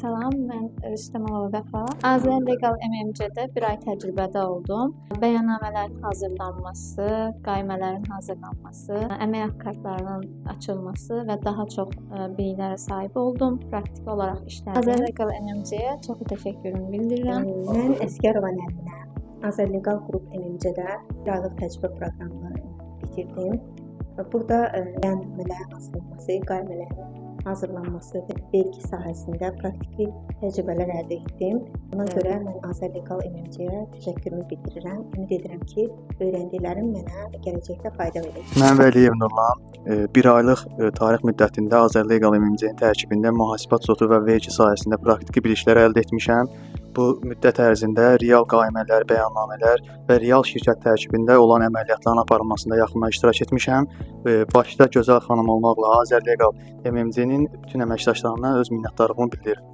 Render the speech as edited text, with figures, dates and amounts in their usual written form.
Salam, mən Rüstəmova Vəfa. Azər Legal MMC-də bir ay təcrübədə oldum. Bəyannamələrin hazırlanması, qaimələrin hazırlanması, əmək haqq kartlarının açılması və daha çox biliklərə sahib oldum. Praktiki olaraq işlədim. Azər Legal MMC-yə çox təşəkkürümü bildirirəm. Mən Əsgərova Nərminə, Azər Legal Qrup MMC-də bir aylıq təcrübə proqramını bitirdim. Burada bəyannamələrin hazırlanması, qaimələrin hazırlanması və vergi sahəsində praktiki təcrübələr əldə etdim. Buna görə mən Azər Legal MMC-yə təşəkkürümü bildirirəm. Ümid edirəm ki, öyrəndiklərim mənə gələcəkdə fayda verəcək. Mən Vəliyev Nurlan, bir aylıq tarix müddətində Azər Legal MMC-nin tərkibində mühasibat zotu və vergi sahəsində praktiki biliklər əldə etmişəm. Bu müddət ərzində real qaimələr, bəyannamələr və real şirkət tərkibində olan əməliyyatların aparılmasında yaxından iştirak etmişəm. Başda Gözəl xanım olmaqla Azər Legal MMC-nin bütün əməkdaşlarına öz minnətdarlığımı bildirirəm.